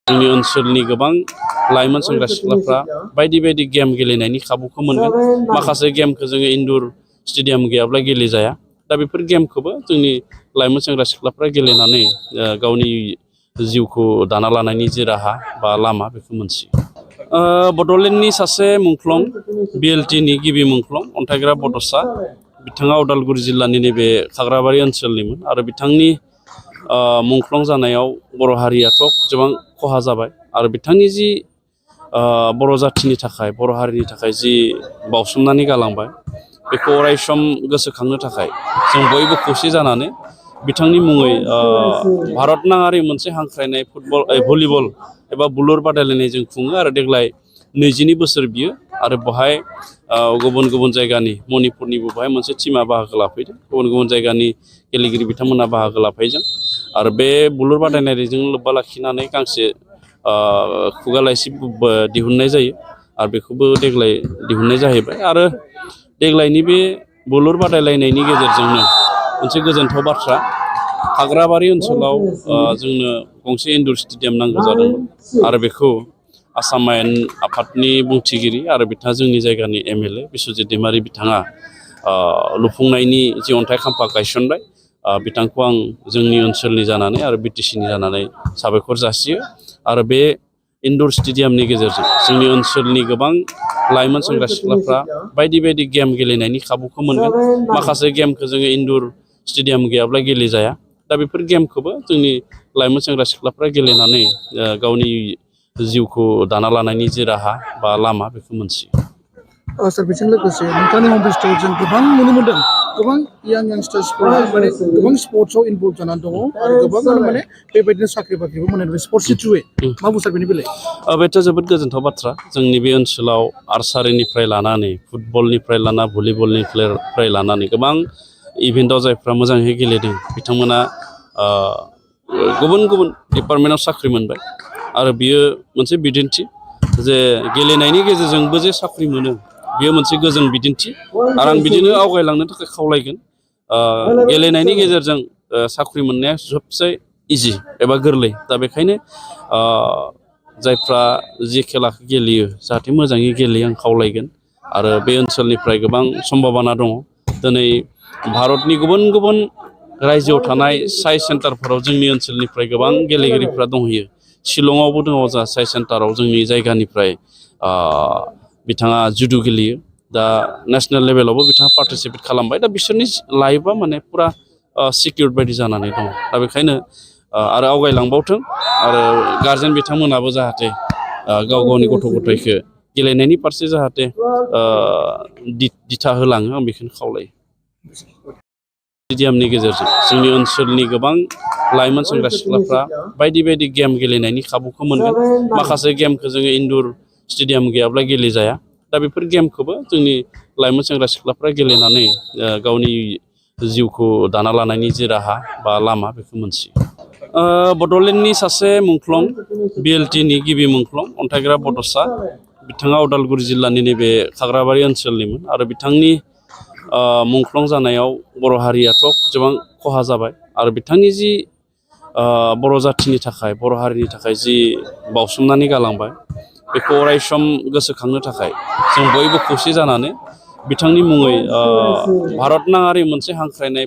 जोंनि ओनसोलनि गोबां लाइमोन सेंग्रा सिख्लाफ्रा बायदि बायदि गेम गेलेनायनि खाबुखौ मोनगोन। माखासे गेमखौ जोङो इनडोर स्टेडियाम गैयाब्ला गेलेजाया। दा बेफोर गेमखौबो जोंनि लाइमोन सेंग्रा सिख्लाफ्रा गेलेनानै गावनि जिउखौ दाना लानायनि जे राहा बा लामा बेखौ मोनथियो। बड'लेण्डनि सासे मुंख्लं BLTनि गिबि मुंख्लं अन्थाइग्रा बड'सा बिथाङा उदालगुरि जिल्लानि नैबे खाग्राबारि ओनसोलनिमोन आरो बिथांनि मुंख्लं जानायाव बर' हारियाथ' गोबां खहा जाबाय आरो बिथांनि जि बर' जाथिनि थाखाय बर' हारिनि थाखाय जि बावसोमनानै गालांबाय बेखौ अरायसम गोसोखांनो थाखाय जों बयबो खौसे जानानै बिथांनि मुङै भारत नाङारि मोनसे हांख्रायनाय भलिबल एबा बुलुर बादायलायनाय जों खुङो आरो देग्लाय 22 बोसोर बियो आरो बेवहाय गुबुन गुबुन जायगानि मणिपुरनिबो बेवहाय मोनसे टिमा बाहागो लाफैदों। गुबुन गुबुन जायगानि गेलेगिरि बिथांमोना बाहागो लाफैदों आरो बे बुलुर बादायनायजों लोब्बा लाखिनानै गांसे खुगा लाइसि दिहुननाय जायो आरो बेखौबो देग्लाय दिहुननाय जाहैबाय आरो देग्लायनि बे बुलुर बादायलायनायनि गेजेरजोंनो मोनसे गोजोनथाव बाथ्रा खाग्राबारि ओनसोलाव जोंनो गंसे इनडोर स्टेडियाम नांगौ जादोंमोन आरो बेखौ आसाम आयेन आफादनि बुंथिगिरि आरो बिथाङा जोंनि जायगानि MLA बिस्वजित दैमारि बिथाङा लुफुंनायनि जि अन्थाइ खाम्फा गायसनबाय बिथांखौ आं जोंनि ओनसोलनि जानानै आरो BTCनि जानानै साबायखर जासियो आरो बे इनडोर स्टेडियामनि गेजेरजों जोंनि ओनसोलनि गोबां लाइमोन सेंग्रा सिख्लाफ्रा बायदि बायदि गेम गेलेनायनि खाबुखौ मोनगोन। माखासे गेमखौ जोङो इनडोर स्टेडियाम गैयाब्ला गेलेजाया। दा बेफोर गेमखौबो जोंनि लाइमोन सेंग्रा सिख्लाफ्रा गेलेनानै गावनि जिउखौ दाना लानायनि जे राहा बा लामा बेखौ मोनथियो। सार बेजों लोगोसे नोंथांनि हम डिस्ट्रिक्टआव जों गोबां नुनो मोनदों गोबां यांस्टार्सफोरा माने गोबां स्पर्ट्सआव इनभल्भ जानानै दङ आरो गोबाङानो माने बेबायदिनो साख्रि बाख्रिबो मोननाय स्पर्ट्सनि थ्रुयै मा बुंसार बेनि बेलायाव? बेथ' जोबोद गोजोनथाव बाथ्रा। जोंनि बे ओनसोलाव आर्सारिनिफ्राय लानानै फुटबलनिफ्राय लाना भलिबलनिफ्राय लानानै गोबां इभेन्टआव जायफ्रा मोजाङै गेलेदों बिथांमोना गुबुन गुबुन डिपार्टमेन्टआव साख्रि मोनबाय आरो बियो मोनसे बिदिन्थि जे गेलेनायनि गेजेरजोंबो जे साख्रि मोनो बेयो मोनसे गोजोन बिदिन्थि आरो आं बिदिनो आवगायलांनो थाखाय खावलायगोन। गेलेनायनि गेजेरजों साख्रि मोननाया सबसे इजि एबा गोरलै। दा बेखायनो जायफ्रा जि खेलाखौ गेलेयो जाहाथे मोजाङै गेलेयो आं खावलायगोन आरो बे ओनसोलनिफ्राय गोबां सम्भाबना दङ। दिनै भारतनि गुबुन गुबुन रायजोआव थानाय साइ सेन्टारफोराव जोंनि ओनसोलनिफ्राय गोबां गेलेगिरिफ्रा दंहैयो। शिलंआवबो दङ जा साइ सेन्टाराव जोंनि जायगानिफ्राय बिथाङा जुदु गेलेयो। दा नेसनेल लेभेलावबो बिथाङा पार्टिसिपेट खालामबाय। दा बिसोरनि लाइफआ माने फुरा सिकिउर बायदि जानानै दङ। दा बेखायनो आरो आवगायलांबावथों आरो गारजेन बिथांमोनाबो जाहाथे गाव गावनि गथ' गथायखौ गेलेनायनि फारसे जाहाथे दिथा होलाङो आं बेखौनो खावलायो। स्टेडियामनि गेजेरजों जोंनि ओनसोलनि गोबां लाइमोन सेंग्रा सिख्लाफ्रा बायदि बायदि गेम गेलेनायनि खाबुखौ मोनगोन। माखासे गेमखौ जोङो इनडोर स्टेडियाम गैयाब्ला गेलेजाया। दा बेफोर गेमखौबो जोंनि लाइमोन सेंग्रा सिख्लाफ्रा गेलेनानै गावनि जिउखौ दाना लानायनि जे राहा बा लामा बेखौ मोनथियो। बड'लेण्डनि सासे मुंख्लं BLTनि गिबि मुंख्लं अन्थाइग्रा बड'सा बिथाङा उदालगुरि जिल्लानि नैबे खाग्राबारि ओनसोलनिमोन आरो बिथांनि मुंख्लं जानायाव बर' हारियाथ' गोबां खहा जाबाय आरो बिथांनि जि बर' जाथिनि थाखाय बर' हारिनि थाखाय जि बावसोमनानै गालांबाय बेखौ अरायसम गोसोखांनो थाखाय जों बयबो खौसे जानानै बिथांनि मुङै भारत नाङारि मोनसे हांख्रायनाय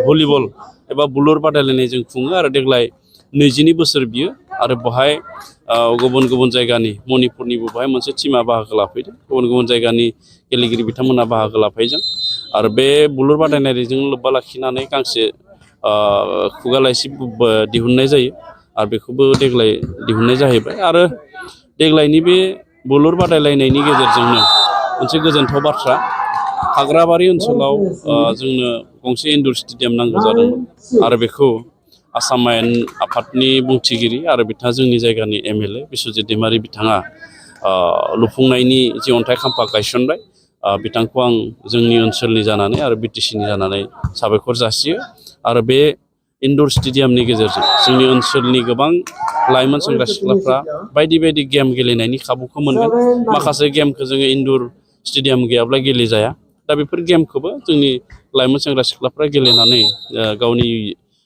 भलिबल एबा बुलुर बादायलायनाय जों खुङो आरो देग्लाय 22 बोसोर बियो आरो बेवहाय गुबुन गुबुन जायगानि मणिपुरनिबो बेवहाय मोनसे टिमा बाहागो लाफैदों। गुबुन गुबुन जायगानि गेलेगिरि बिथांमोना बाहागो लाफैदों आरो बे बुलुर बादायनायजों लोब्बा लाखिनानै गांसे खुगा लाइसि दिहुननाय जायो आरो बेखौबो देग्लाय दिहुननाय जाहैबाय आरो देग्लायनि बे बुलुर बादायलायनायनि गेजेरजोंनो मोनसे गोजोनथाव बाथ्रा खाग्राबारि ओनसोलाव जोंनो गंसे इनडोर स्टेडियाम नांगौ जादोंमोन आरो बेखौ आसाम आयेन आफादनि बुंथिगिरि आरो बिथाङा जोंनि जायगानि MLA बिस्वजित दैमारि बिथाङा लुफुंनायनि जि अन्थाइ खाम्फा गायसनबाय बिथांखौ आं जोंनि ओनसोलनि जानानै आरो BTCनि जानानै साबायखर जासियो आरो बे इनडोर स्टेडियामनि गेजेरजों जोंनि ओनसोलनि गोबां लाइमोन सेंग्रा सिख्लाफ्रा बायदि बायदि गेम गेलेनायनि खाबुखौ मोनगोन। माखासे गेमखौ जोङो इनडोर स्टेडियाम गैयाब्ला गेलेजाया। दा बेफोर गेमखौबो जोंनि लाइमोन सेंग्रा सिख्लाफ्रा गेलेनानै गावनि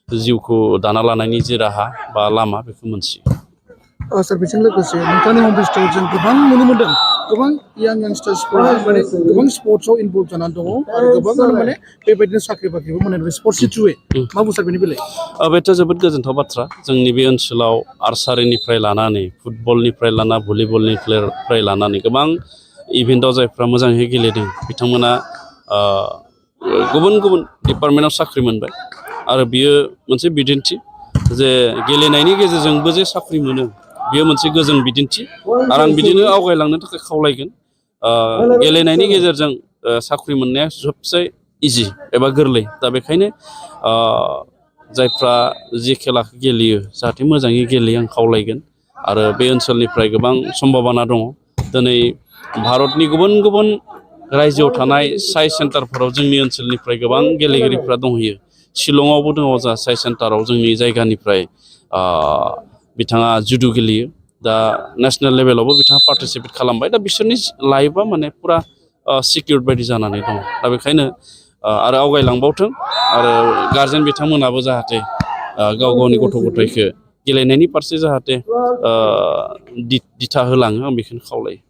जिउखौ दाना लानायनि जे राहा बा लामा बेखौ मोनथियो। सार बेजों लोगोसे नोंथांनि हम डिस्ट्रिक्टआव जों गोबां नुनो मोनदों गोबां यांस्टार्सफोरा माने गोबां स्पर्ट्सआव इनभल्भ जानानै दङ आरो गोबाङानो माने बेबायदिनो साख्रि बाख्रिबो मोननाय स्पर्ट्स सिटुवे मा बुंसार बेनि बेलायाव बेथ' जोबोद गोजोनथाव बाथ्रा जोंनि बे ओनसोलाव आर्सारिनिफ्राय लानानै फुटबलनिफ्राय लाना भलिबलनिफ्राय लानानै गोबां इभेन्टआव जायफ्रा मोजाङै गेलेदों बिथांमोना गुबुन गुबुन डिपार्टमेन्टआव साख्रि मोनबाय आरो बियो मोनसे बिदिन्थि जे गेलेनायनि गेजेरजोंबो जे साख्रि मोनो बियो मोनसे गोजोन बिदिन्थि आरो आं बिदिनो आवगायलांनो थाखाय खावलायगोन गेलेनायनि गेजेरजों साख्रि मोननाया सबसे इजि एबा गोरलै दा बेखायनो जायफ्रा जि खेलाखौ गेलेयो जाहाथे मोजाङै गेलेयो आं खावलायगोन आरो बे ओनसोलनिफ्राय गोबां सम्भाबना दङ दिनै भारतनि गुबुन गुबुन रायजोआव थानाय साइ सेन्टारफोराव जोंनि ओनसोलनिफ्राय गोबां गेलेगिरिफ्रा दंहैयो शिलंआवबो दङ जा साइ सेन्टाराव जोंनि जायगानिफ्राय बिथाङा जुदु गेलेयो दा नेसनेल लेभेलावबो बिथाङा पार्टिसिपेट खालामबाय दा बिसोरनि लाइफआ माने फुरा सिकिउर बायदि जानानै दङ दा बेखायनो आरो आवगायलांबावथों आरो गारजेन बिथांमोनाबो जाहाथे गाव गावनि गथ' गथायखौ गेलेनायनि फारसे जाहाथे दिथा होलाङो आं बेखौनो खावलायो